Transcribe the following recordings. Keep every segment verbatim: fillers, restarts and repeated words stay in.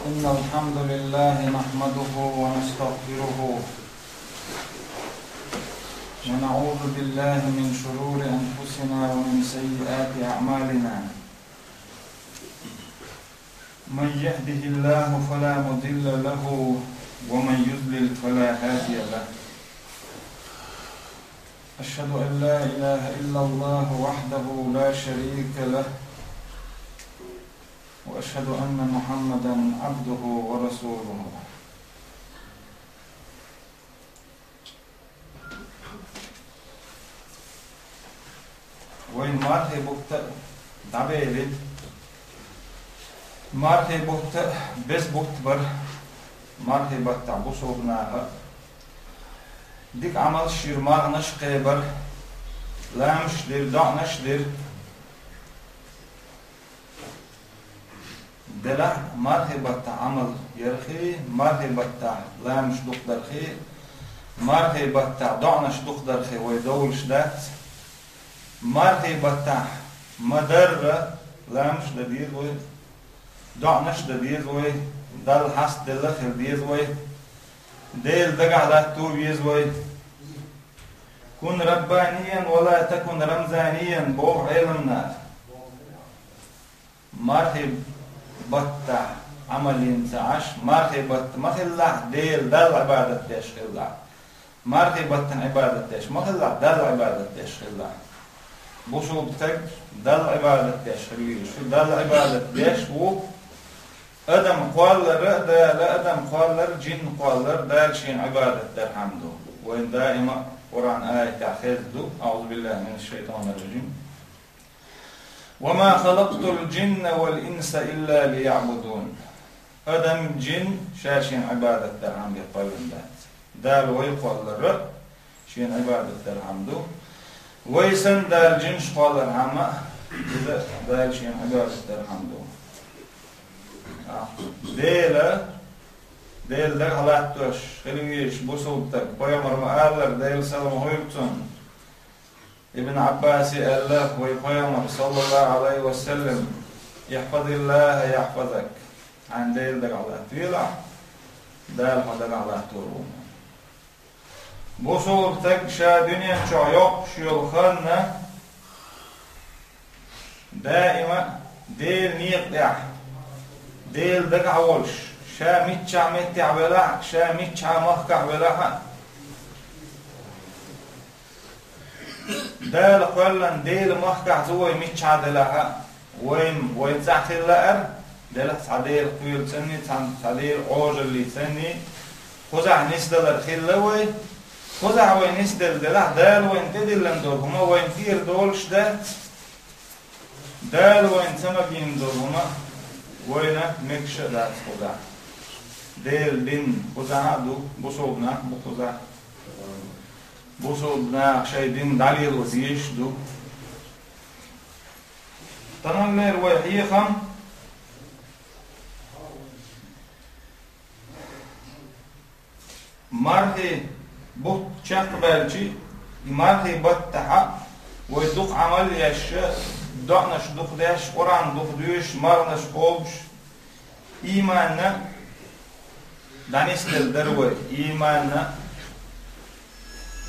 إن الحمد لله نحمده ونستغفره، ونعوذ بالله من شرور أنفسنا ومن سيئات أعمالنا. من يهده الله فلا مضل له، ومن يضلل فلا هادي له. أشهد أن لا إله إلا الله وحده لا شريك له، وأشهد أن محمدا عبده ورسوله. Вайн мархий бутт дӀабелира. Мархий бутт беза бутт бара. Мархий баттахь бусулба наха дика Ӏамалш йира, марханаш кхебара, ламазаш дира, доӀанаш дира. Делахь мархий баттахь Ӏамал ярхи, мархий баттахь ламазаш дукха дархи, мархий баттахь доӀанаш дукха дархи вай довлуш дац. Мархий баттахь ма-дарра ламазаш дан деза вай, доӀанаш дан деза вай, Далла хьастаделла хила деза вай, Дела дагахь латто веза вай. «Кун раббаниян ва ла такун рамзаниян», боху Ӏеламнаха. Мархий баттахь Ӏамал йина ца Ӏаш, мархий баттахь ма хилалахь, Дела, Далла Ӏибадат деш хилалахь. Мархий баттахь Ӏибадат деш ма хилалахь, Далла Ӏибадат деш хилалахь. Бусулба стаг Далла Ӏибадат деш хила везаш ву. Далла Ӏибадат деш ву адам кхоллар а Дала, адам кхоллар а, жин кхоллар а Дала шена Ӏибадат дархьама ду. Вайна даима а Къуръан аятехь хезна ду: «أعوذ بالله من الشيطان الرجيم. وما خلقت الجن والإنس إلا ليعبدون». Адам, жин ша шена Ӏибадат дархьама бен кхоьллина дац. Дала вай кхоллар а шена Ӏибадат дархьама ду. Вай санна Дала жинаш кхоллархьама а, иза Дала шена Ӏибадат дархьама ду. Дела, Дела дагахь латтош хила везаш бусулба стаг, пайхамар ма-аллара, Делан салам хуьлда цунна. Ибн Ӏаббаса аьлла, вай пайхамар, саллаллаху Ӏалайхи ва саллам: «احفظ الله يحفظك». Хьайн Дела дагахь латтавелахь, Дала хьо дагахь латтор ву. Бусулба стаг ша дуьнен чохь йоккхуш йолу ханна даима Делан некъа тӀехь, Дела дагахь волуш, ша миччахь меттехь велахь а, ша миччахь махкахь велахь а, Дала кхоьллина Делан махкахь ду вай миччахь делахь а, вайн, вайн цӀахь хила лаьара, делахь цхьа Делан кхоьлу санний, цхьа, цхьа Делан Ӏожаллий санний, кхузахь нисдалар хилла вай, кхузахь вай нисделла делахь, Дала вайна тӀедиллина долу хӀума вайна тӀера долуш дац. Дала вайна ца магийна долу хӀума вайна мегаш а дац кхузахь. Делан дин кхузахь а ду, бусулба нах бу кхузахь. Бусулба наха шайн дин дӀалело дезаш а ду. Таханлера вай хьехам мархий бутт чекхбаьлчи, и мархий баттахь а вай дукха Ӏамал еш, доӀанаш дукха деш, Къуръан дукха доьшуш, марханаш кхобуш, ийманна дӀанисделла дара вай, ийманна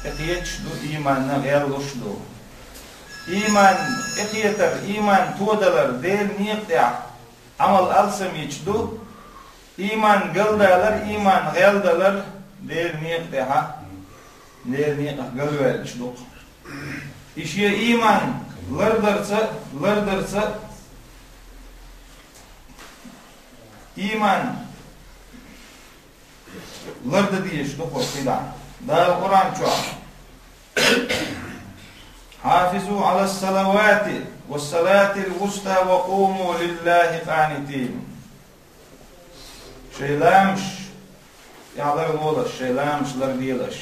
тӀекхеташ ду, ийманна гӀеллуш ду. Ийман тӀекхетар, ийман тодалар Делан некъа тӀехь Ӏамал алсам йича ду, ийман галдалар, ийман гӀелдалар Делан некъа тӀехь, Делан некъах галваьллаш ду-кх. И шен ийман лардарца, лардарца, ийман лардан дезаш ду-кх вай кхидӀа. Дала Къуръан чохь: «حافظوا على الصلوات والصلاة الوسطى وقوموا لله قانتين». Шайн ламазаш тӀехь ларлолаш, шайн ламазаш ларделаш.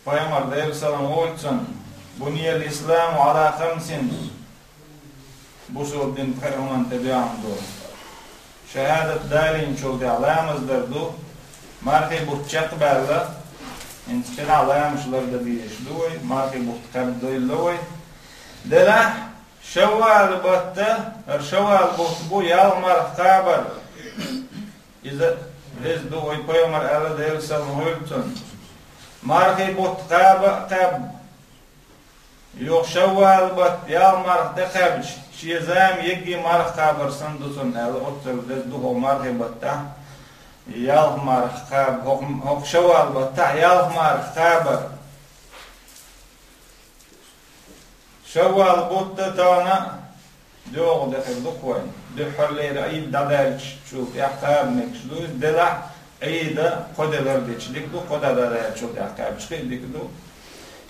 Пайхамар, Делан салам хуьлда цунна: «بني الإسلام على خمس». Бусулба дин пхи хӀуманна тӀе доьгӀна ду. Шахьадат далийначул тӀаьхьа ламаз дар ду, мархий бутт чекхбаьлла, хӀинца кхидӀа ламазаш лардан дезаш ду вай, мархий бутт кхаьбдойла вай. Делахь Шаввал бутт, хӀара шаввал бутт бу ялх марха кхабар. Иза деза ду, вай пайхамар аьлла, Делан салам хуьлда цунна. Мархий бутт кхаба а кхаьбна. Юха шаввал бутт ялх марха тӀекхаьбча, шен зама еггий марха кхабар санна ду цунна аьлла, оццул деза ду хӀокху мархий баттахь ялх марха кхаба, хӀокху, хӀокху шаввал баттахь ялх марха кхабар. Шаввал бутт тахана доьалгӀа де хир ду-кх вайна. Дуьххьарлера Ӏийд дӀадаьллачул тӀаьхьа кхаба мегаш ду иза, делахь Ӏийда кхо де лардича дика ду, кхо де дӀадаьллачул тӀаьхьа кхаьбча кхин а дика ду.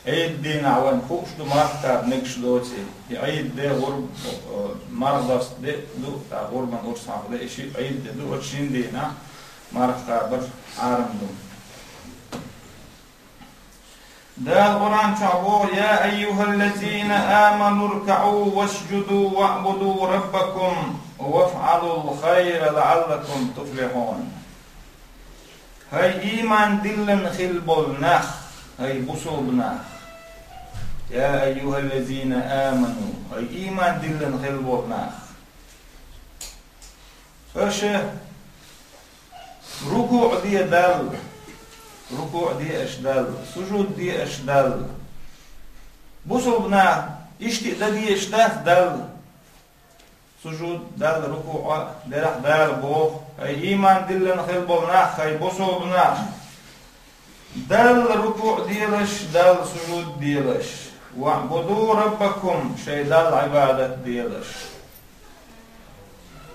Ӏийд дийнахь вайна хууш ду, марха кхаба мегаш доций. И Ӏийд де гӀурба, э, марха доста де ду, тӀаккха гӀурбан урс хьалха де, и ши Ӏийд де ду, оцу шин дийнахь марха кхабар хьарам ду. Дала Къуръан чохь боху: «يا أيها الذين آمنوا اركعوا واسجدوا واعبدوا ربكم وافعلوا الخير لعلكم تفلحون». ХӀай ийман диллина хилла болу нах, хӀай бусулба нах. «يا أيها الذين آمنوا», хӀай ийман диллина хилла болу нах. Аша рукуъ де Далла, рукуъ де аша Далла, сужуд де аша Далла. Бусулба наха иштта а дан дезаш дац Далла. Сужуд, Далла рукуъ делахь Дала боху: «ХӀай ийман диллина хилла болу нах, хӀай бусулба нах». Далла рукуъ делаш, Далла сужуд делаш. «واعبدوا ربكم», шайн Далла Ӏибадат делаш.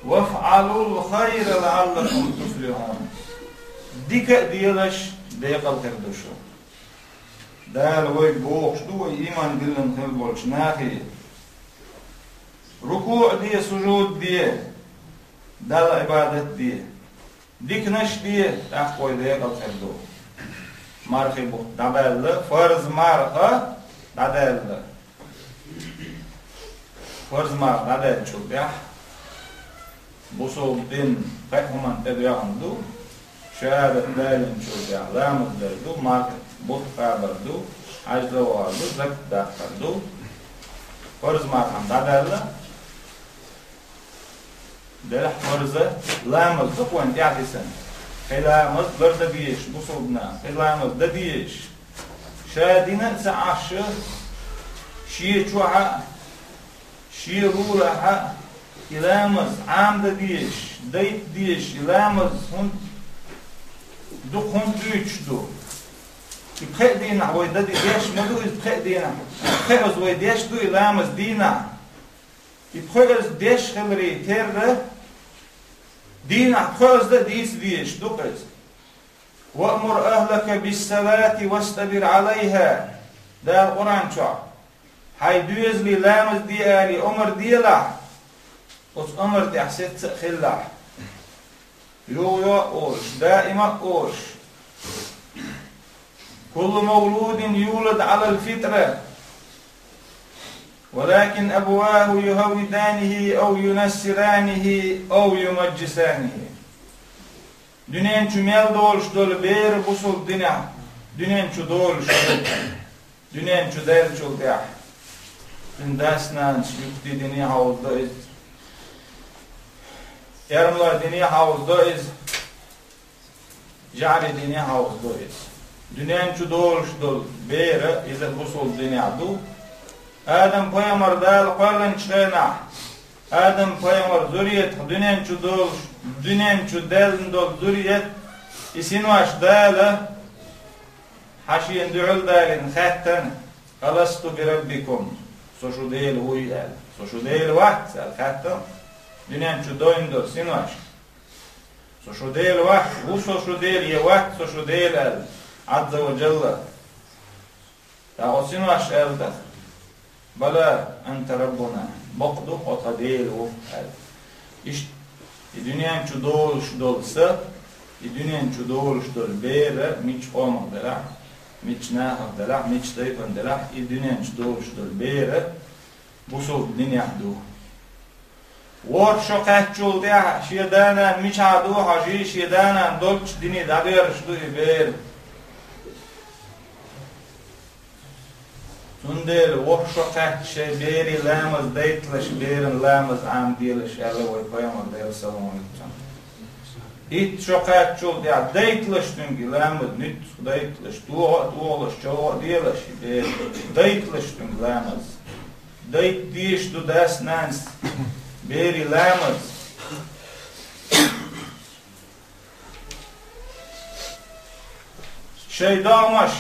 «وافعلوا الخير لعلكم تفلحون». Дика а делаш, декъал хир ду шу. Дала вайга бохуш ду, вай ийман диллина хилла болчу нахе. Рукуъ де, сужуд де, Далла Ӏибадат де. Диканаш де, тӀаккха вай декъал хир ду. Мархий бутт дӀадаьлла, фарз марха дӀадаьлла. Фарз марха дӀадаьллачул тӀаьхьа бусулба дин кхин хӀуманна тӀедоьгӀна ду, шахӀадат далийначул тӀаьхьа ламаз дар ду, мархий бутт кхабар ду, хьаьжцӀа вахар ду, закат даккхар ду. Фарз мархана дӀадаьлла, делахь фарз ламаз ду-кх вайна тӀаьхьа дисина. Кхин ламаз лардан дезаш, бусулба наха, кхин ламаз дан дезаш. Ша дина а ца Ӏаш, шен чохь а, шен лулахь а, и ламаз Ӏамадан дезаш, дайта дезаш, и ламаз хӀунда дукха хӀунда дуьйцуш ду? И пхеа дийнахь вай дан де-, деш ма ду иза пхеа дийнахь. Пхеаза вай деш ду и ламаз дийнахь. И пхоьаза деш хиларе терра, дийнахь пхоьаза дан дийца дезаш ду-кх иза. «وأمر أهلك بالصلاة واصطبر عليها». Дала Къуръан чохь: «Хьайн доьзале ламаз де», — аьлла, омар делахь, оцу омар тӀехь сецца а хилалахь. Юха йоӀ олуш, даима а олуш. «كل مولود يولد على الفطرة، ولكن أبواه يهودانه أو ينصرانه أو يمجسانه». Дуьнен чу мел долуш долу бер бусулба динехь дуьнен чу долуш ду. Дуьнен чу даьллачул тӀаьхьа цуьнан дас-нанас юьхь-дине хьовзадо иза. Эрмалойн дине хьовзадо иза. ЖӀарийн дине хьовзадо иза. Дуьнен чу долуш долу бер иза бусулба динехь ду. Адам-пайхамар Дала кхоьллинчу хенахь, Адам-пайхамар зуриятах дуьнен чу долуш, дуьнен чу даьлла долу зурият, и синош Дала, хьан шена дуьхьал далийна хаьттина: «ألست بربكم؟» Со шу Дела вуй аьлла. Со шу Дела вац аьлла хаьттина дуьнен чу дойна долу синош. Со шу Дела вац, ву со шу Дела, я вац со шу Дела аьлла, Ӏазза ва Джалла. Ткъа оцу синош аьлла тӀаккха: «بلى أنت ربنا», бакъ ду, хьо тхан Дела ву аьлла. Иштта, и дуьнен чу долуш долу са, и дуьнен чу долуш долу бер, мича къомах делахь, мича нахах делахь, мича тайпана делахь, и дуьнен чу долуш долу бер бусулба динехь ду. ВорхӀ шо кхаьччул тӀаьхьа шен да-нана мичахь ду хьожий, шен да-нана долчу дине дӀадоьрзуш ду и бер. Цундела ворхӀ шо кхаьчча шайн берийн ламаз дайталаш, беран ламаз Ӏамаделаш, аьлла вай пайхамар, Даьла салам хилда цунна. Итт шо кхаьччул тӀаьхьа дайталаш цуьнга ламаз, нуьцкъ дайталаш, тоха а тохалаш, човха а делаш, бер, дайталаш цуьнга ламаз. Дайта дезаш ду дас-нанас берийн ламаз. Шайн догӀмаш,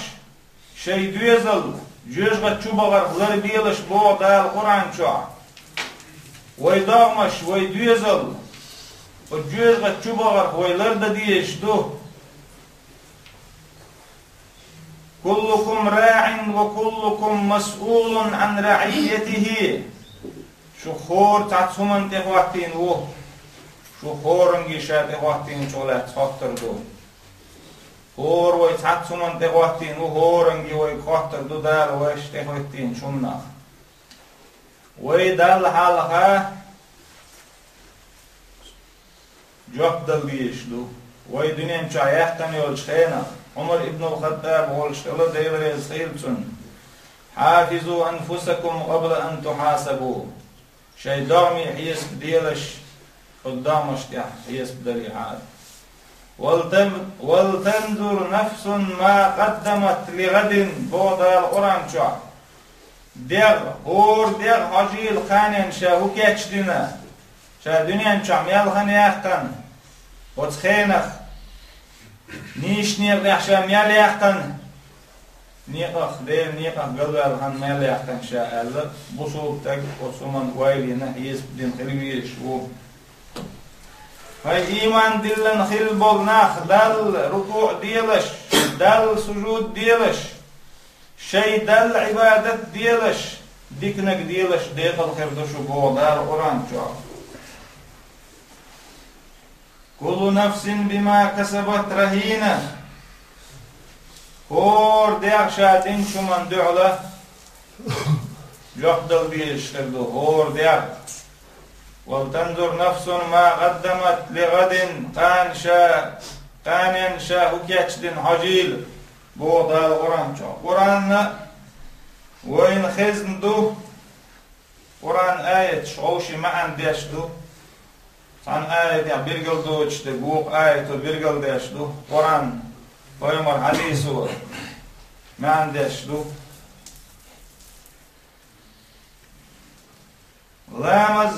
шайн доьзал жоьжахати чу бахарх ларбелаш, боху Дала Къуръан чохь. Вай догӀмаш, вай доьзал оцу жоьжахати чу бахарх вай лардан дезаш ду. «Куллукум раӀин ва куллукум масъулун Ӏан раӀийятихи». Шух хӀора цхьацца хӀуманна тӀехӀоттийна ву. Шух хӀоранге ша тӀехӀоттийначух лаьцна хоттур ду. ХӀора вай цхьацца хӀуманна тӀехӀоттийна ву, хӀоранге вайга хоттур ду Дала вайшта тӀехӀоттийначу хӀуманах. Вай Далла хьалха жоп дала дезаш ду. Вай дуьнен чохь яьккхина йолчу хенахь, Ӏумар ибн ал-Хаттаб волуш хилла, Дела реза хила цунна: «Хьафизу анфусакум къабла ан тухьасабу». Шайн догӀмийн хьесап делаш, оцу догӀмашна тӀехь хьесап далийта. «Валтан-, валтанзур нафсун ма къаддамат ли гӀадин», боху Дала Къуръан чохь. ДегӀ, хӀора дегӀ хьожийла кханенна ша хӀун кечдина, ша дуьнен чохь мел хан яьккхина, оцу хенах нийсачу некъа тӀехь ша мел яьккхина, некъах, Делан некъах галваьлла хан мел яьккхина ша аьлла, бусалба стаг оцу хӀуманна ойла йина, хьесап дина хила везаш ву. Хьайн ийман диллина хилла болу нах Далла рукуъ делаш, Далла сужуд делаш, шайн Далла Ӏибадат делаш, диканиг делаш декъала хир ду шу, боху Дала Къуръан чохь. «Куллу нафсин бима касабат рахина». ХӀора дегӀ ша динчу хӀуманна дуьхьала жоп дала дезаш хир ду, хӀора дегӀ. «Валтанзур нафсун ма къаддамат ли гӀадин», кхана ша, кханенна ша хӀун кечдина хьожийла, боху Дала Къуръан чохь. Къуръанна вайна хезна ду, Къуръан аяташ вовшийн маьӀна деш ду. Цхьана аятехь билгал доцуш дерг вукху аято билгал деш ду. Къуръан, пайхамар хьадисо маьӀна деш ду. Ламаз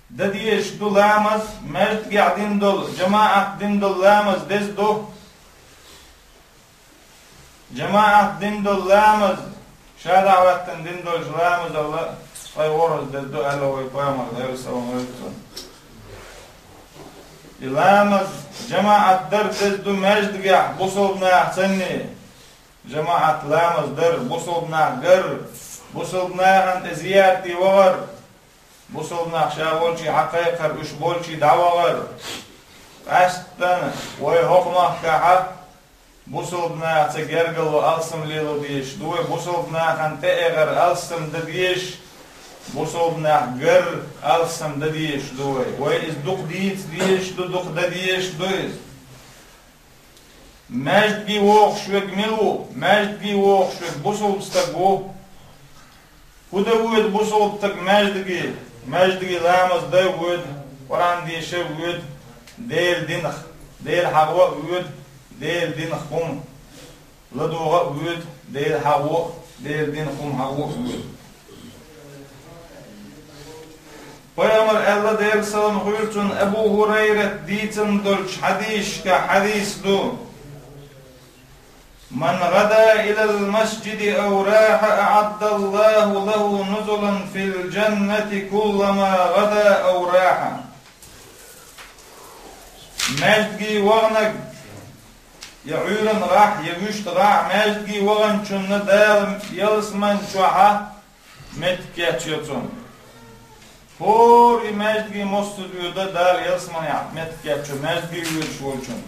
дан дезаш ду, ламаз, маьждигехь дина долу, жамаӀат дина долу ламаз деза ду. ЖамаӀат дина долу ламаз, ша дӀахӀоьттина дина долчу ламазалла, шайн ворхӀазза деза ду аьлла вай пайхамар, Делера салам хуьлда цунна. И ламаз, жамаӀат дар деза ду маьждигехь бусалба нахаца санна. ЖамаӀат ламаз дар, бусалба нах гар, бусалба нахана тӀе зиярте вахар, бусалба нах ша волчу хьакхайкхар, уьш болчу дӀавахар. Къаьсттина вай хӀокху махкахь бусалба нахаца гергарло, алсам лело дезаш ду вай, бусалба нахана тӀеэгӀар алсам дан дезаш, бусалба нах гар алсам дан дезаш ду вай. Вай иза дукха дийца дезаш ду, дукха дан дезаш ду иза. Маьждиге вогӀуш верг мила ву? Маьждиге вогӀуш верг бусалба стаг ву. ХӀун дан воьду бусалба стаг маьждиге? Маьждиге ламаз дан а воьду, Къуръан деша а воьду, Делан динах, Дела хьахо а воьду, Делан динах хӀума ладогӀа а воьду, Дела хьахо а, Делан динах хӀума хьахо а воьду. Пайхамар аьлла, Делера салам хуьлда цунна, Абу ХӀурайрат дийцина долчу хьадисашкахь хьадис ду: «Ман гӀада илал масжиди ав раха, аӀаддаллаху лаху нузулан фил жаннати куллама гӀада ав раха». Маьждиге ваханарг, я Ӏуьйранна гӀахь, я вуьшта гӀахь, маьждиге ваханчунна Дала ялсамани чохь меттиг кечйо цунна. ХӀора и маьждиге массо а воьду Дала ялсаманехь меттиг кечйо маьждиге воьдуш волчунна.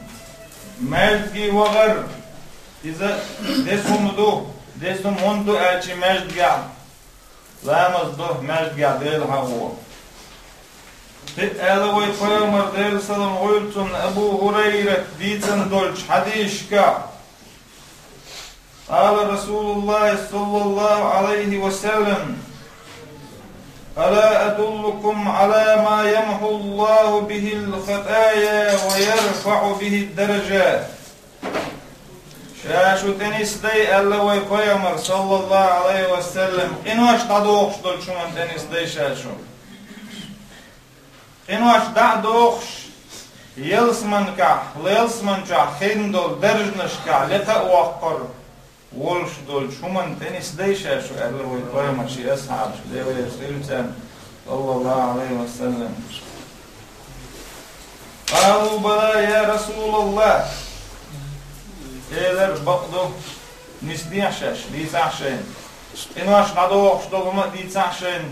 Маьждиге вахар, иза деза хӀума ду, деза хӀума хӀунда ду аьлча, маьждигехь ламаз до, маьждигехь Дела хьахо. Кхин а аьлла вай пайхамар, Делера салам хуьлда цунна, Абу ХӀурайрат дийцина долчу хьадисашкахь: قال رسول الله صلى الله عليه وسلم: ألا أدلكم على ما يمحو الله به الخطايا ويرفع به الدرجات؟ Ша шу тӀенисдай, аьлла вай пайхамар, саллаллаху алейхи ва саллям, къинош дӀадохуш долчу хӀуман тӀенисдай ша шу. Къинош дӀа а дохуш, ялсаманкахь, ялсаман чохь хин долу даржанашкахь лекха а воккхур волуш долчу хӀуманна тӀенисдай ша шу, аьлла вай пайхамар шен асхьабашка, Дела реза хила царна, саллаллаху алейхи ва саллям. قالوا: بلى يا رسول الله. Элира: бакъду, нисдехьа шаьш, дийцахьа шайна. Къинош дӀадохуш долу хӀума а дийцахьа шайна,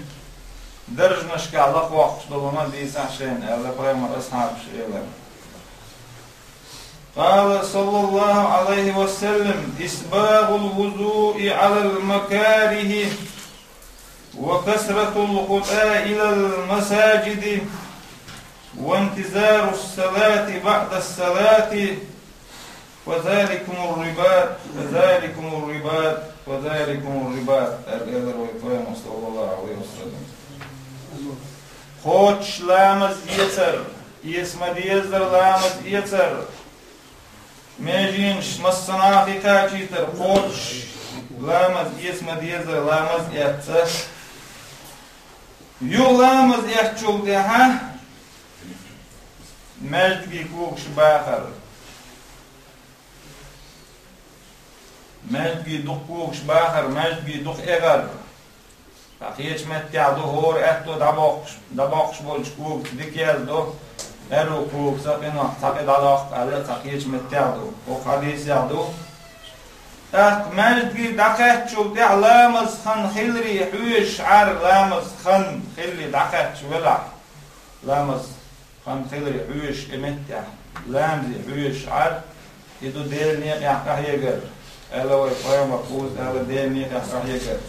даржанашкахь лакхвоккхуш долу хӀума а дийцахьа шайна, аьлла пайхамар асхьабаша элира. قال صلى الله عليه وسلم: إسباغ الوضوء على المكاره، وكثرة الخطى إلى المساجد، وانتظار الصلاة بعد الصلاة، فذلكم الرباط، فذلكم الرباط، فذلكم الرباط. Аьлла вай пайхамар, саллаллаху алейхи ва саллям. Кхочуш ламаз эцар, эца ма-деззара ламаз эцар, меженаш массанхьа кхачийтар, кхочуш ламаз эца ма-деззара ламаз эцча, юха ламаз эцчул тӀаьхьа маьждиге когаш бахар. Маьждиге дукха когаш бахар, маьждиге дукха эгӀар. Ткъа кхечу меттехь ду, хӀора аьтто дӀабоккхуш, дӀабоккхуш болчу когаца дика яздо, аьрру когаца къинойх цхьа кхин дӀадоккху аьлла, ткъа кхечу меттехь ду. ХӀокху хьадисехь ду. ТӀаккха маьждиге дӀакхаьччул тӀаьхьа ламаз хан хиларе хьоьжуш Ӏар, ламаз хан хиларе дӀакхаьчча велахь, ламаз хан хиларе хьоьжуш и меттехь, ламазе хьоьжуш Ӏар, и ду Делан некъехь къахьегар, аьлла вай пайхамар, кхуза аьлла Делан некъехь къахьегар.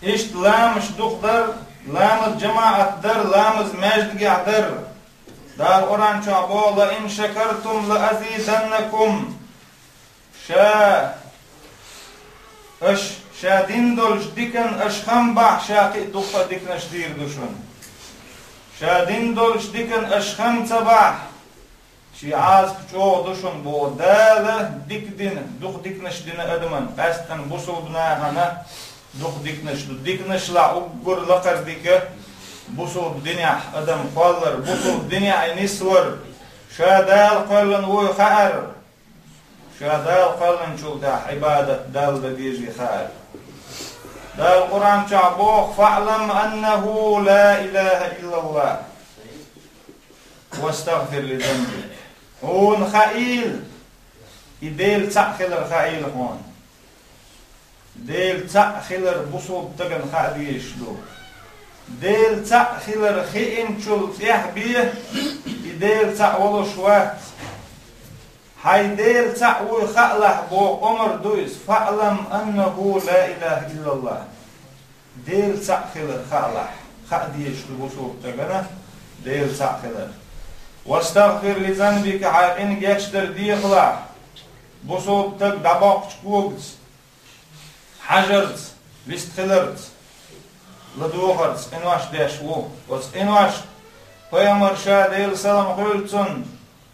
Иштта ламазаш дукха дар, ламаз жамаӀат дар, ламаз маьждигехь дар. Дала Къуръан чохь боху: لئن شكرتم لأزيدنكم. Ша, аша, ша дина долчу диканна аша хам бахь, ша кхин а дуккха а диканаш дийр ду шуна. Ша дина долчу диканна аша хам ца бахь, шен Ӏазап чӀогӀа ду шуна, боху. Дала дика дина, дукха диканаш дина адаман, къаьсттина бусулба нахана дукха диканаш ду. Диканашлахь уггар лакхара дика бусулба динехь адам кхоллар, бусулба динехь и нисвар, ша Дала кхоьллина вуй хаар. Ша Дала кхоьллинчул тӀаьхьа Ӏибадат Далла дан дезий хаьара. Дала Къуръан чохь боху: فاعلم أنه لا إله إلا الله واستغفر لذنبك. Хьуна хаийла, и Дела цхьаъ хилар хаийла хьуна. Дела цхьаъ хилар бусулба стагана хаа дезаш ду. Дела цхьаъ хилар хиъначул тӀаьхьа бен, и Дела цхьаъ волуш вац. Хьайн Дела цхьаъ вуй хаалахь боху омра ду иза: فاعلم أنه لا إله إلا الله. Дела цхьаъ хилар хаалахь, хаа дезаш ду бусулба стагана Дела цхьаъ хилар. واستغفر لذنبك, хьайн къинан гечдар дехалахь, бусулба стаг дӀабоккхучу когаца, хьажарца, вистхиларца, ладогӀарца къинош деш ву. Оцу къиношна пайхамар ша, Делан салам хуьлда цунна,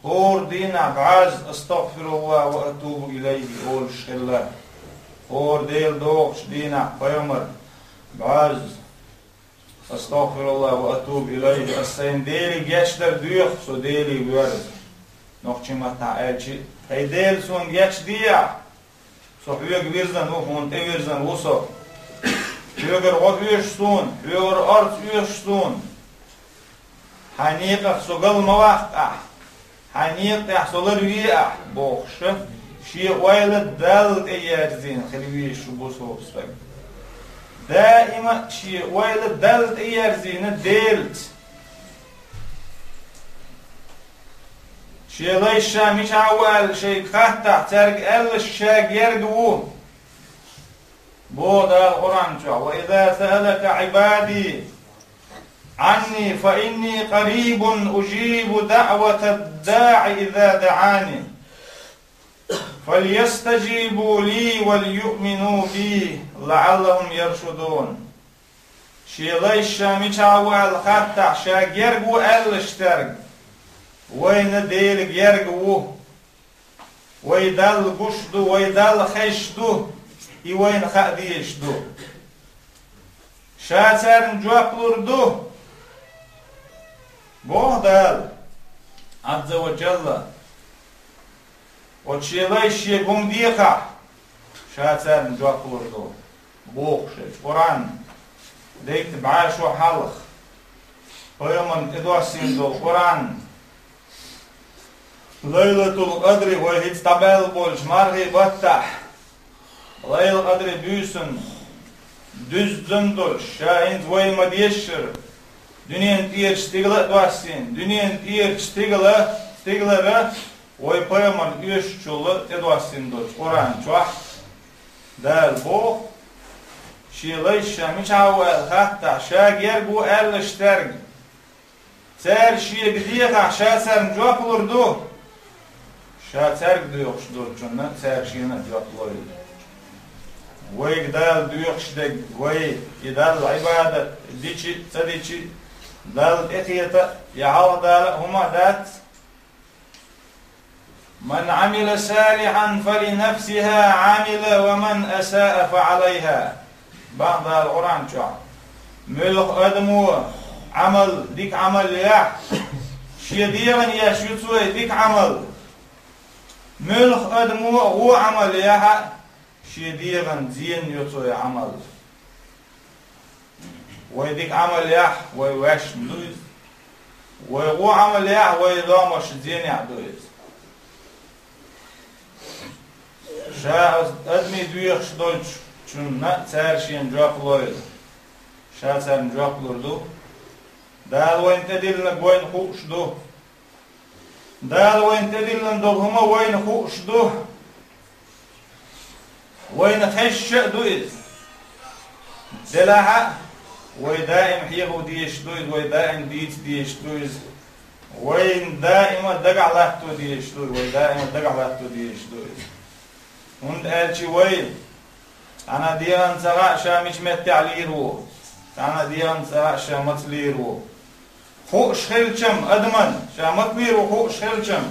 хӀора дийнахь бӀозза: أستغفر الله وأتوب إليه олуш хилла. ХӀора Дела догӀучу дийнахь пайхамар бӀозза: أستغفر الله وأتوب إليه, ас сайна Деле гечдар доьху, со Деле воьрзу. Нохчийн маттахь аьлча: хӀай Дела, суна гечдехьа, со хьоьга вирзина ву, хьуна тӀевирзина ву со. Хьоьгара гӀо оьшу суна, хьоьгара орца оьшу суна. Хьайн некъах со гал ма ваккха ахь, хьайн некъа тӀехь со ларве ахь, бохуш, шен ойла Далла тӀеерзийна хила везаш ву бусулба стаг. Даима шен ойла Далла тӀеерзийна Делаца. Шен лайш ша мичахь ву аьлла шайга хаттахь, цаьрга аьлла ша герга ву. Боху Дала Къуръан чохь: وإذا سألك عبادي عني فإني قريب أجيب دعوة الداع إذا دعان. فليستجيبوا لي وليؤمنوا بي لعلهم يرشدون. Шен лайш ша мичахь ву аьлла хаттахь, ша герга ву аьллачу терга, вайна Дела герга ву. Вай Далла гуш ду, вай Далла хезаш ду, и вайна хаа дезаш ду. Ша царна жоп лур ду, боху Дала, Ӏазза ва Джалла. Оцу шен лайш шега хӀума дехахь, ша царна жоп лур ду, бохуш, Къуръан дайта бӀе шо хьалха, пайхамарна тӀедоссийна долу Къуръан, Лайлатул-Къадри вай хӀинца дӀабаьлла болчу мархий баттахь, Лайлатул-Къадри буьйсанна дуьззина долуш, ша хӀинца вай ма-дешшара, дуьненан тӀерачу стигала а доссийна, дуьненан тӀерачу стигала, стигалара вай пайхамарна оьшучул тӀедоссийна долчу Къуръан чохь Дала боху, шен лайш ша мичахь ву аьлла хаттахь, ша герга ву аьллачу терга, цара шега дехахь, ша царна жоп лур ду. Ша цаьрга доьхуш долчунна цара шена а жоп лойла. Вайга Дала доьхуш дерг, вай и Далла Ӏибадат дичи а, ца дичи а, Далла тӀекхета а, я хьалха дала а хӀума а дац. من عمل صالحا فلنفسه عمل ومن أساء فعليها. Бакъ Дала Къуръан чохь. Муьлхха адамо Ӏамал, дика Ӏамал яхь, шен дегӀана еш ю цо и дика Ӏамал. Муьлхха адамо вон Ӏамал яхь, шен дегӀана зенна ю цо и Ӏамал. Вай дика Ӏамал яхь, вай ваьшна ду иза. Вай вон Ӏамал яхь, вай ломаш зенехь ду иза. Ша адамийн доьхуш долчунна цара шена жоп лойла. Ша царна жоп лур ду. Дала вайна тӀедиллинарг вайна хууш ду. Дала вайна тӀедиллина долу хӀума вайна хууш ду. Вайна хезаш а ду иза. Делахь а, вай даим хьехо дезаш ду иза, вай даим дийца дезаш ду иза. Вайна даима дагахь латто дезаш ду, вай даима дагахь латто дезаш ду иза. ХӀунда аьлча вай, цхьана дегӀана ца хаьа ша мича меттехь лийр ву, цхьана дегӀана ца хаьа ша маца лийр ву. Хууш хилчам адаман, ша маца лийр ву хууш хилчам.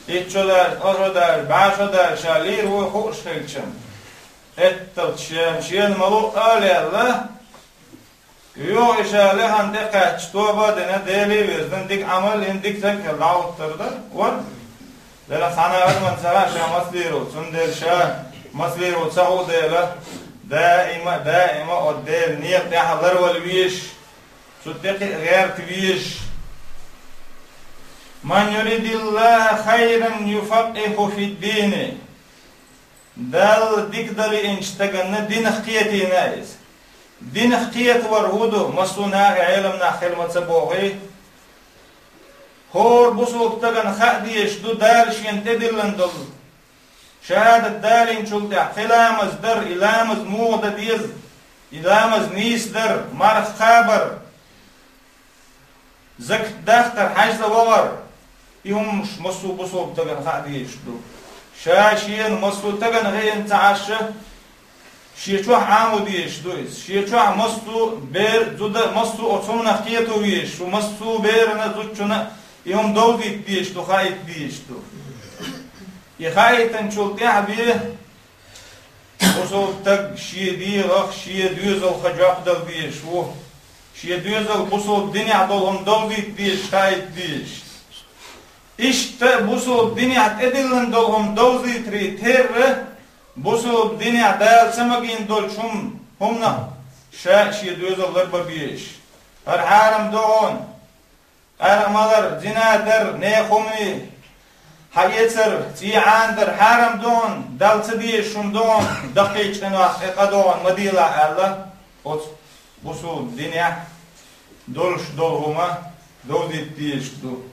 Итт шо даьлча, ткъа шо даьлча, бӀе шо даьлча ша лийр ву хууш хилчам. Этталц шен, шена ма луъ ала аьлла, юха и ша лехна тӀекхаьчча, тоба а дина, Деле а вирзина, дика Ӏамал йина, дика стаг хилла дӀахӀуттур дара, вара. Делахь цхьана адаман ца хаьа ша маца лийр ву, цундела ша маца лийр ву ца хуу дела, даима, даима оцу Делан некъа тӀехь ларвала везаш, цу тӀе кхиа гӀерта везаш. من يرد الله خيرا يفقهه في الدين. Далла дика дан лиъначу стаганна динах кхетийна иза. Динах кхетавар хӀун ду, массо а нахе Ӏелам нах хила ма ца бохий? ХӀора бусулба стагана хаа дезаш ду Дала шена тӀедиллина долу шахӀадат далийначул тӀаьхьа кхин ламаз дар, и ламаз муха дан деза, и ламаз нийса дар, марха кхабар, закат дахар, хьаьжцӀа вахар, и хӀуманаш массо а бусулба стагана хаа дезаш ду. Ша шена массо а стагана хиъна ца Ӏаш, шен чохь Ӏамо дезаш ду иза. Шен чохь массо а бер, зуда, массо а оцу хӀуманах кхето везаш, шу массо а берана, зудчунна и хӀума довзийта дезаш ду, хаийта дезаш ду. И хаийтинчул тӀаьхьа бен, бусулба стаг шен дегӀах, шен доьзалха жоп дала дезаш ву. Шен доьзал бусулба динехь долу хӀума довзийта дезаш, хаийта дезаш. Иштта бусулба динехь тӀедиллина долу хӀума довзийтарий терра, бусулба динехь Дала ца магийна долчу хӀума, хӀуманах ша шен доьзал ларбан безаш. ХӀара хьарам ду хьуна. Къаркъа малар, зина дар, нехан хӀуманийн хьаэцар, цӀий Ӏана дар хьарам ду хьуна, Далла ца дезаш хӀума ду хьуна, даккхийчу къинойх тӀе къа ду хьуна, ма делахь аьлла, оцу бусулба динехь долуш долу хӀума довзийта дезаш ду.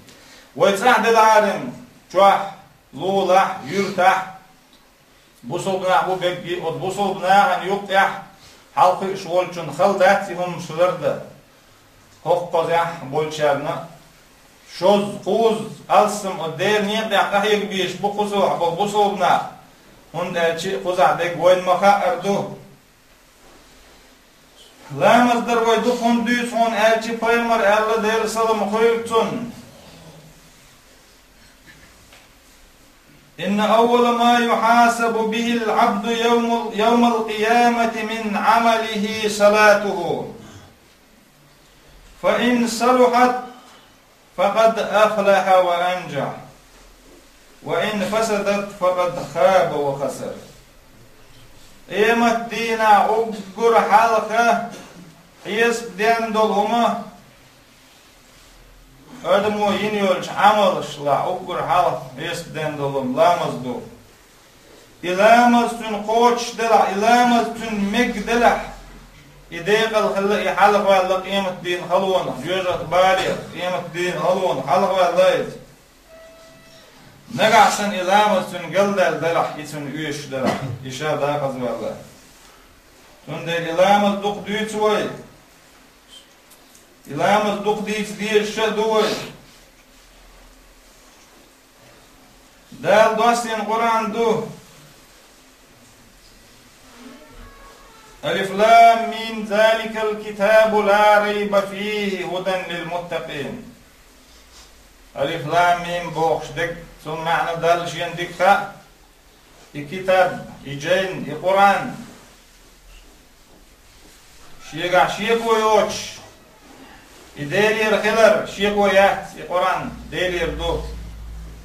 Вай цӀахь делахьара чохь, лулахь, юьртахь, бусулба нах бу бегги, оцу бусулба нахана юккъехь хьалкхуьуш волчунна хала дац и хӀуманаш лардан. ХӀокху кхозехь болчарна Шозза, кхузза алсам а Делан некъа тӀехь къахьега безаш бу кхузахь болу бусалба нах, хӀунда аьлча кхузахь дерг вайна ма хаьара ду. Ламаз дар вай дукха хӀунда дуьйцу хьуна аьлча, пайхамара аьлла, Делан салам хуьлда цунна: «إن أول ما يحاسب به العبد يوم، يوم القيامة من عمله صلاته، فإن صلحت فقد أفلح وأنجح، وإن فسدت فقد خاب وخسر». Къематдийнахь уггар хьалха хьесап ден долу хӀума, адамо йина йолчу Ӏамалшла уггар хьалха хьесап ден долу хӀума ламаз ду. И ламаз цуьнан кхочуш делахь, и ламаз цуьнан мега делахь, и декъала хилла, и хьалхаваьлла къематдийнан халонах, жоьжахатин балех, къематдийнан халонах хьалхаваьлла иза. Нагахь санна и ламаз цуьнан галдаьлла делахь, и цунна оьшуш делахь, и ша дакъаза ваьлла. Цундела и ламаз дукха дуьйцу вай. И ламаз дукха дийца дезаш а ду вай. Дала доссийна Къуръан ду: «Алиф-лам-мим, заликал китабу ла райба фихи, худан лил муттакъин». Алиф-лам-мим бохуш дерг, цунна маьӀна Далла шена дика хаьа. И китаб, и жайн, и Къуръан, шегахь шеко йоцуш, и Делера хилар шеко яц, и Къуръан Делера ду.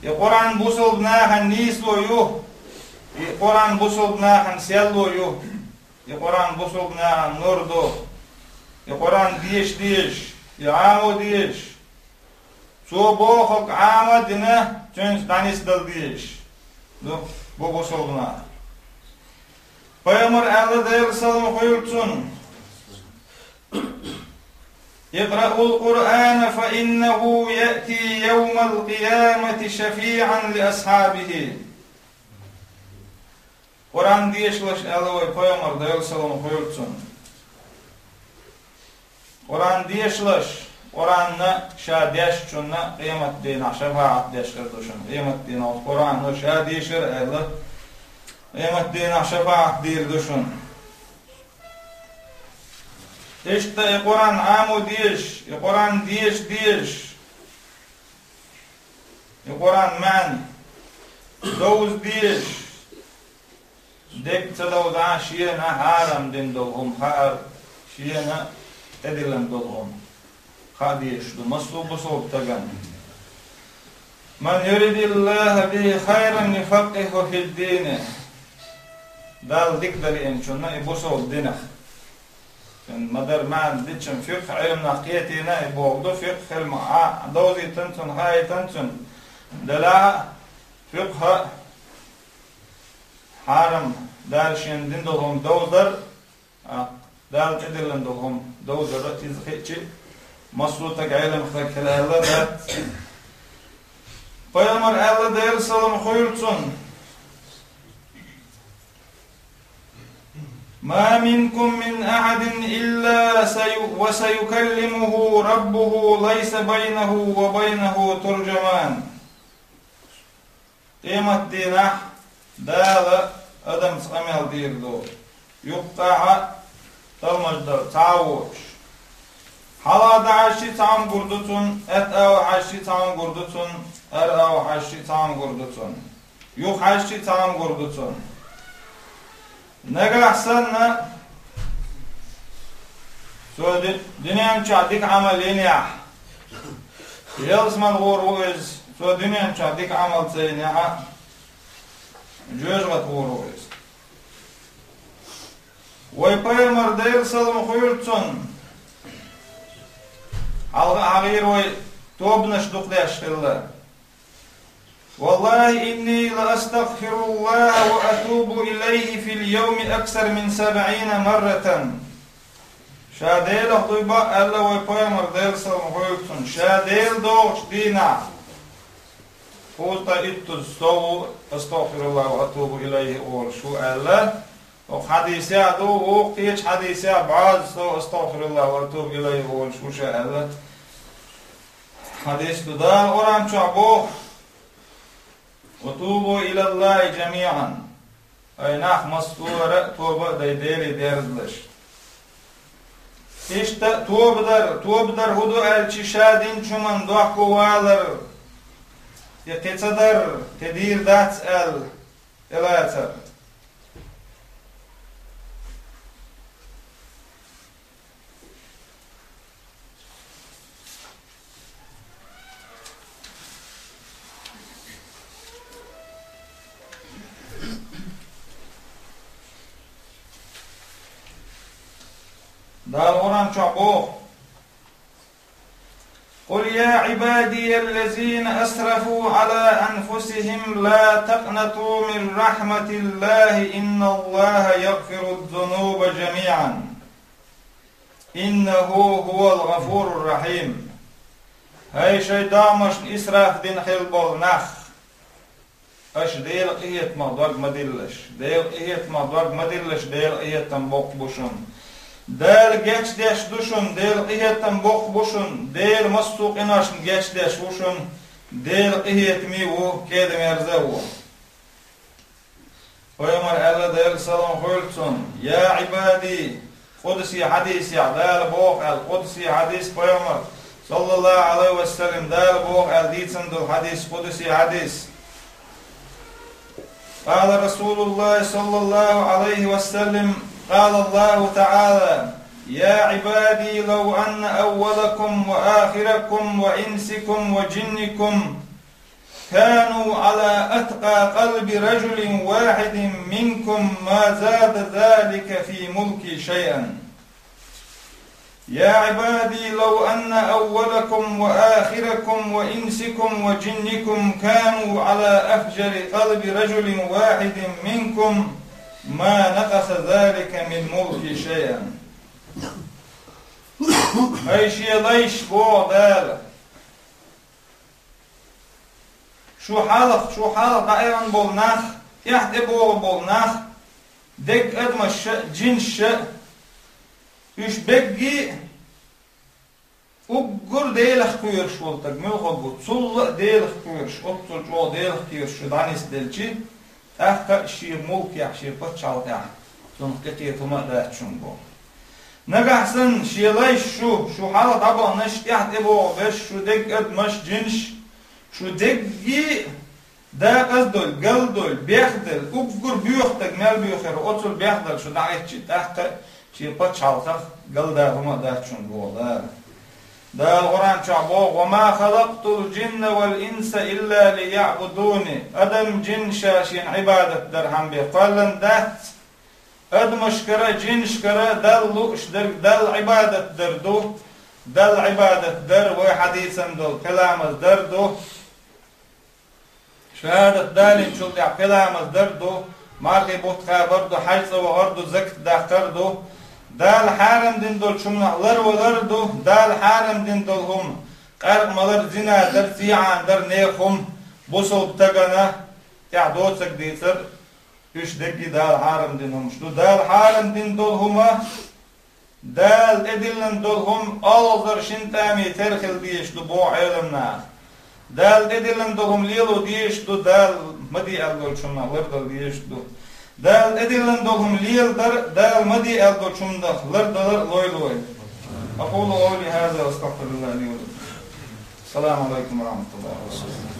И Къуръан бусалба нахана нийсо ю, и Къуръан бусалба нахана серло ю, и Къуръан бусалба нахана нур ду, и Къуръан деша дезаш, и Ӏамо дезаш, цо бохург Ӏама а дина, цуьнца дӀанисдала дезаш ду, бу бусалба нах. Пайхамара аьлла, Делан салам хуьлда цунна: «Икъраул Къуръана, фа иннаху яъти явмал къиямати шафиъан ли асхьабихи». Къуръан дешалаш, аьлла вай пайхамара, Делан салам хуьлда цунна. Къуръан дешалаш, Къуръанна ша дешначунна къематдийнахь шафаӀат деш хир ду шуна. Къематдийнахь Къуръано ша дешара аьлла, къематдийнахь шафаӀат дийр ду шуна. Иштта и Къуръан Ӏамо дезаш, и Къуръан деша дезаш, и Къуръан маьӀна довза дезаш, дерг ца довзахь, шена хьарам дина долу хӀума хаар, шена тӀедиллина долу хӀума хаа дезаш ду массо а бусалба стагана. «Ман юридиллаху бихи хайран юфаккъиху фиддини». Далла дика дан лиъначунна и бусалба динах. Цуьнан ма-дарра маьӀна дича фикъхӀ Ӏилманах кхетийна и боху ду, фикъхӀ Ӏилма а довзийтина цунна, хаийтина цунна. Делахь а фикъхӀ а, хьарам, Дала шена дина долу хӀума довзар а, Дала тӀедиллина долу хӀума довзар а, иза хиъча, массо а стаг Ӏелам стаг хила аьлла дац. Пайхамара аьлла, Делан салам хуьлда цунна: «Ма минкум мин ахьадин илла саю-, ва саюкаллимуху раббуху лайса байнаху ва байнаху туржаман». Къематдийнахь Дала адамца къамел дийр ду. Юккъехь а талмаждар цхьа а воцуш. Хьалха дӀа хьаьжча цхьа хӀума гур ду цунна, аьтта ала хьаьжча цхьа хӀума гур ду цунна, ара ала хьаьжча цхьа хӀума гур ду цунна. Юха хьаьжча цхьа хӀума гур ду цунна. Нагахь санна, цо ди-, дуьнен чохь дика Ӏамал йинехь, ялсамане гӀур ву иза, цо дуьнен чохь дика Ӏамал ца йинехь а, жоьжахате гӀур ву иза. Вай пайхамар, Делан салам хуьлда цунна, хьалха а хьахийра вай тобанаш дукха деш хилла. «Валлахи, инни ла астагфируллаха ва атубу илайхи фил йовми аксар мин сабъина марратан». Ша Делах дуй бакъ аьлла вай пайхамар, Делан салам хуьлда цунна, ша Дела догӀучу дийнахь кхузткъе иттаза сов ву «Астагфируллах ва атубу илайхи» олуш ву аьлла. Оха хьадисехь ду, вукху кхечу хьадисехь бӀозза сов «Астагфируллах ва атубу илайхи» олуш ву ша аьлла. Хьадис ду, Дала Къуръан чохь боху: «Ва тубу илаллахи жамиъан». Ай нах, массо а тоба а дай Деле дерзалаш. Иштта тоба дар, тоба дар хӀун ду аьлча, ша динчу хӀуманна дохко валар, я кхин ца дар, кхин дийр дац аьлла, тӀелацар. Дала Къуръан чохь боху: «Къул я Ӏибадияллазина асрафу Ӏала анфусихим ла такънату мин рахьматиллахи, инналлаха ягъфиру зунуба жамиъан». «Иннаху хӀувал гӀафурур рахьим». ХӀай шайн догӀмашна исраф дина хилла болу нах! Аша Делан къинхетамах дог ма диллалаш. Делан къинхетамах дог ма диллалаш, Делан къинхетам боккха бу шуна. Дала гечдеш ду шуна, Делан къинхетам боккха бу шуна, Дела массо а къиношна гечдеш ву шуна, Делан къинхетаме а ву, кӀеда-мерза а ву. Пайхамар аьлла, Делан салам хуьлда цунна: «Я Ӏибади», къудси хьадисехь Дала боху аьлла, къудси хьадис пайхамар, саллаллаху Ӏалайхи ва саллам, Дала боху аьлла дийцина долу хьадис, къудси хьадис. Къала Расулуллахи саллаллаху Ӏалайхи ва саллам, къала Аллаху таӀала: «Я Ӏибади, лав анна аввалакум ва ахиракум ва инсикум ва жинникум кану Ӏала атка къалби ражулин вахьидин минкум ма зада залика фи мулки шайъан». «Я Ӏибади, лав анна аввалакум ва ахиракум ва инсикум ва жинникум кану Ӏала афжари къалби ражулин вахьидин минкум ма накъаса залика мин мулки шайъан». ХӀай шен лайш, боху Дала, шу хьалха, шу хьалха дӀаайъина болу нах, тӀаьхьа тӀебогӀу болу нах, дерриг адамаш а, жинаш а, уьш берриге а уггар Делах кхоьруш волу стаг муьлхарг ву, цул а Делах кхоьруш, оццул чӀогӀа Делах кхоьруш шу дӀанисделчи, тӀаккха а шен мулкехь, шен пачхьалкхехь цунах кхетта хӀума а дац шуна боху. Нагахь санна шен лайш шу, шу хьалха дӀабаханаш, тӀаьхьа тӀебогӀу берш, шу дерриг адамаш, жинаш, шу дерриге а декъаза долу, гал долу, бехделла, уггар боьха стаг мел боьхура, оццул бехделла шу дӀахӀиттичи, тӀаккха а шен пачхьалкхах галда хӀума а дац шуна боху Дала. Дала Къуръан чохь боху: «Ва ма халакътул жинна вал инса илла лияъбудуни». Адам, жин ша шена Ӏибадат дархьама бен кхоьллина дац. Адамашкара, жинашкара Далла лууш дерг Далла Ӏибадат дар ду. Далла Ӏибадат дар вай хьадийцина долу кхин ламаз дар ду. Шахадат далийначул тӀаьхьа кхин ламаз дар ду, мархий бутт кхабар ду, хьаьж цӀа вахар ду, закат даккхар ду, Дала хьарам дина долчу хӀуманах ларвалар ду, Дала хьарам дина долу хӀума, къаркъа малар, зина дар, зӀенадар, нехан хӀума, бусалба стагана тӀехь доцург дийцар, уьш дерриге Дала хьарам дина хӀумаш ду. Дала хьарам дина долу хӀума, Дала тӀедиллина долу хӀума олхазар шина тӀаме тера хила дезаш ду боху Ӏеламнаха. Дала тӀедиллина долу хӀума лело дезаш ду, Дала ма де аьлла долчу хӀуманах лардала дезаш ду. Дала тӀедиллина долу хӀума леладар, Дала ма де аьлла долчу хӀуманах лардалар а лойла вай. أقول قولي هذا وأستغفر الله لي ولكم. السلام عليكم ورحمة الله وبركاته.